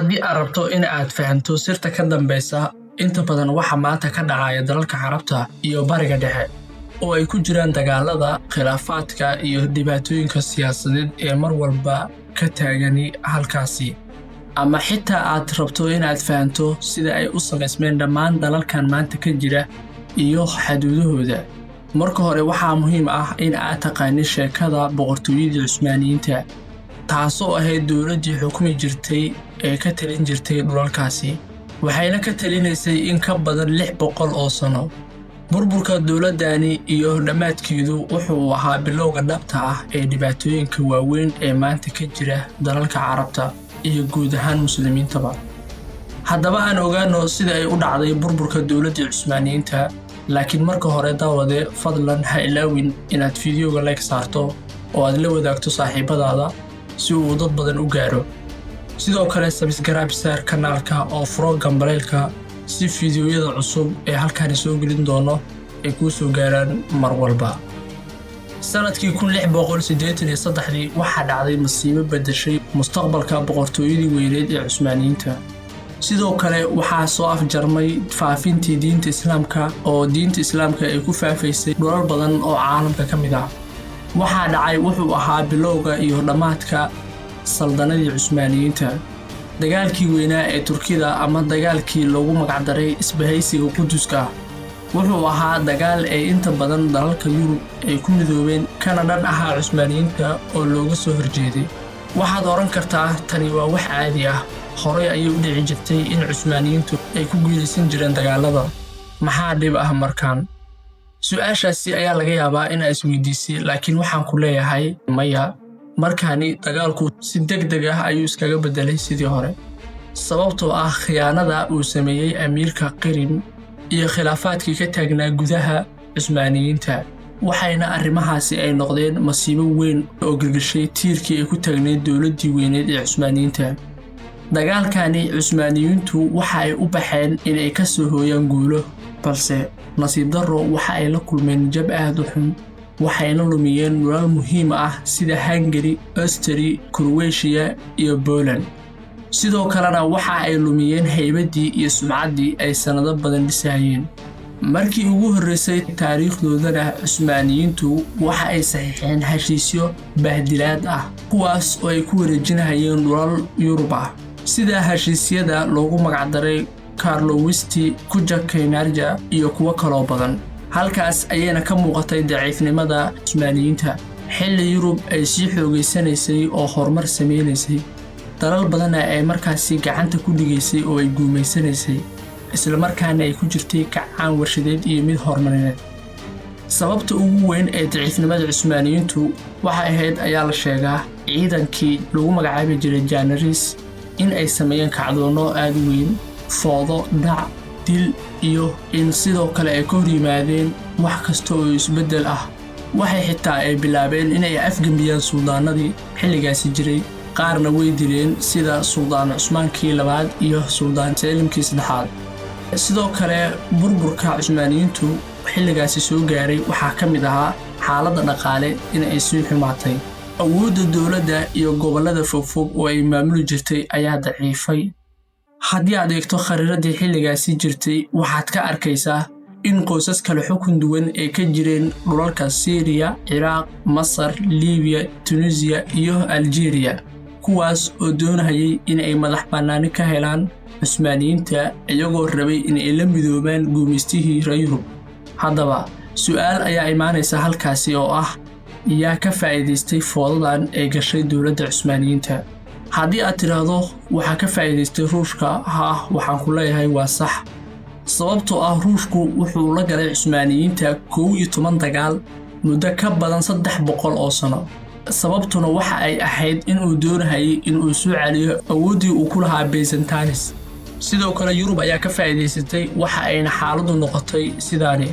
Haddii aad rabto in aad fahanto sirta ka dambeysa inta badan waxa maanta ka dhacaya dalalka Carabta iyo Bariga Dhexe, oo ay ku jiraan dagaalada, khilaafaadka iyo dhibaatooyinka siyaasadeed ee mar walba ka taagani halkaasi, ama xitaa aad rabto in aad fahanto sida ay u samaysmeen dhammaan dalalkan maanta ka jira iyo xaduudahooda, marka hore waxaa muhiim ah in aad taqaanid sheekada boqortooyadii Cusmaaniyiinta, taasoo ahayd dowladdii xukumi jirtay ee ka talin jirtay dhulalkaasi, waxayna ka talinaysay in ka badan 600 oo sano. Burburka dowladdani iyo dhammaadkeedu wuxuu ahaa bilowga dhabta ah ee dhibaatooyinka waaweyn ee maanta ka jira dalalka Carabta iyo guud ahaan Muslimiintaba. Haddaba aan ogaano sida ay u dhacday burburka dowladdii Cusmaaniyiinta. Laakiin marka hore, daawade, fadlan ha ilaawin inaad fiidiyoga like saarto oo aad la wadaagto saaxiibadaada si uu dad badan u gaaro. Sidoo kale subscribe saar kanaalka oo furo gambaleelka si fiidiyoyada cusub ee halkaani soo gelin doono ay kuu soo gaaraan mar walba. Sanadkii 1683-dii waxaa dhacday masiibo beddeshay mustaqbalka boqortooyadii weyneed ee Cusmaaniyiinta. Sidoo kale waxaa soo afjarmay faafintii diinta Islaamka, oo diinta Islaamka ay ku faafaysay dhulal badan oo caalamka ka mid ah. Waxaa dhacay wuxuu ahaa bilowga iyo dhammaadka saldanadii Cusmaaniyiinta. Dagaalkii weynaa ee Turkida, ama dagaalkii loogu magacdaray Isbahaysiga Quduska, wuxuu ahaa dagaal ay inta badan dalalka Yurub ay ku midoobeen, kana dhan ahaa Cusmaaniyiinta oo looga soo horjeeday. Waxaad odhan kartaa tani waa wax caadi ah, horay ayay u dhici jirtay in Cusmaaniyiintu ay ku guulaysan jireen dagaalada, maxaa dhib ah markaan? Su-aashaasi ayaa laga yaabaa in aa isweydiisay, laakiin waxaan ku leeyahay maya. Markaani dagaalku si deg deg ah ayuu iskaga beddelay sidii hore, sababtoo ah khiyaanada uu sameeyey amiirka Qirim iyo khilaafaadkii ka taagnaa gudaha Cusmaaniyiinta. Waxayna arrimahaasi ay noqdeen masiibo weyn oo girgishay tiirkii ay ku taagnayd dowladdii weyneed ee Cusmaaniyiinta. Dagaalkani Cusmaaniyiintu waxa ay u baxeen inay ka soo hooyaan guulo, balse nasiib darro waxa ay la kulmeen jab aad u xun, waxayna lumiyeen dhulal muhiim ah sida Hungary, Austria, Croatia iyo Poland. Sidoo kalena waxa ay lumiyeen haybaddii iyo sumcaddii ay sannado badan dhisayeen. Markii ugu horreysay taariikhdoodana Cusmaaniyiintu waxa ay saxiixeen heshiisyo bahdilaad ah, kuwaas oo ay ku wareejinahayeen dhulal Yurub ah, sida heshiisyada loogu magacdaray Karlowitz, Kuchuk Kaynarja iyo kuwo kaloo badan. Halkaas ayayna ka muuqatay daciifnimada Cusmaaniyiinta, xilli Yurub ay sii xoogaysanaysay oo horumar samaynaysay, dalal badanna ay markaasi gacanta ku dhigaysay oo ay guumaysanaysay, islamarkaana ay ku jirtay kacaan warshadeed iyo mid horumarineed. Sababta ugu weyn ee daciifnimada Cusmaaniyiintu waxay ahayd, ayaa la sheegaa, ciidankii lagu magacaabi jiray Janissaries in ay sameeyeen kacdoonno aad u weyn, foodo, dhac, dil iyo in sidoo kale ay ka hor yimaadeen wax kasta oo isbeddel ah. Waxay xitaa ay bilaabeen inay afgembiyaan suldaanadii xilligaasi jiray, qaarna way dileen, sida Suldaan Cusmaankii Labaad iyo Suldaan Seelimkii Saddexaad. Sidoo kale burburka Cusmaaniyiintu xilligaasi soo gaaray waxaa ka mid ahaa xaaladda dhaqaale in ay sii xumaatay, awoodda dowladda iyo gobollada fogfog oo ay maamuli jirtay ayaa daciifay. Haddii aad eegto khariiradii xilligaasi jirtay, waxaad ka arkaysaa in qoysas kale xukun duwan ay ka jireen dhulalka Siiriya, Ciraaq, Masar, Liibiya, Tunisiya iyo Aljeeriya, kuwaas oo doonayay in ay madax bannaani ka helaan Cusmaaniyiinta, iyagoo rabay in ay la midoobaan guumaystihii reer Yurub. Haddaba su'aal ayaa imaanaysa halkaasi oo ah: yaa ka faa'iidaystay foodadan ee gashay dowladda Cusmaaniyiinta? Haddii aad tidhaahdo waxaa ka faa'iidaystay Ruushka, haa, waxaan ku leeyahay waa sax, sababtoo ah Ruushku wuxuu la galay Cusmaaniyiinta 11 dagaal muddo ka badan 300 oo sano. Sababtuna waxa ay ahayd inuu doonahayay inuu soo celiyo awooddii uu ku lahaa Byzantines. Sidoo kale Yurub ayaa ka faa'iidaysatay, waxa ayna xaaladdu noqotay sidaani: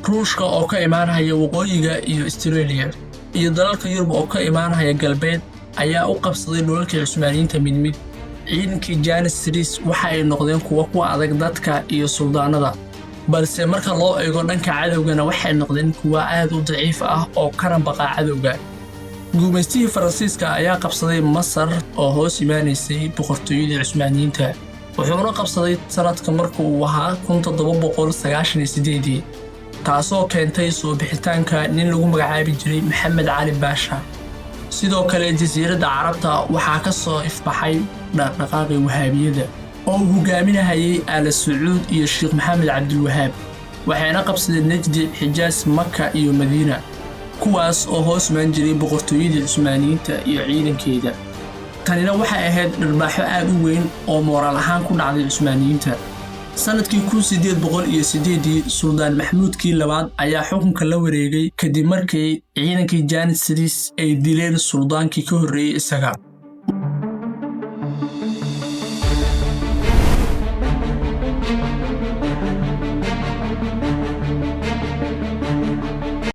Ruushka oo ka imaanaya waqooyiga iyo Austria iyo dalalka Yurub oo ka imaanaya galbeed ayaa u qabsaday dhulalkii Cusmaaniyiinta mid mid. Ciidankii Janissaries waxa ay noqdeen kuwa ku adag dadka iyo suldaanada, balse marka loo eego dhanka cadowgana waxay noqdeen kuwa aad u daciif ah oo kana baqa cadowga. Guumaystihii Faransiiska ayaa qabsaday Masar oo hoos imaanaysay boqortooyadii Cusmaaniyiinta, wuxuuna qabsaday sanadka marka uu ahaa 1798-dii, taasoo keentay soo bixitaanka nin lagu magacaabi jiray Maxamed Cali Baasha. Sidoo kale Jasiiradda Carabta waxaa ka soo ifbaxay dhaqdhaqaaqii Wahaabiyada oo uu hogaaminahayay Aala Sacuud iyo Sheekh Maxamed Cabdilwahaab, waxayna qabsadeen Nejdi, Xijaas, Maka iyo Madiina, kuwaas oo hoos imaan jiray boqortooyadii Cusmaaniyiinta iyo ciidankeeda. Tanina waxay ahayd dharbaaxo aad u weyn oo mooraal ahaan ku dhacday Cusmaaniyiinta. Sanadkii 1808-dii, Suldaan Maxmuudkii Labaad ayaa xukunka la wareegay kadib markii ciidankii Janissaries ay dileen suldaankii ka horreeyey isaga.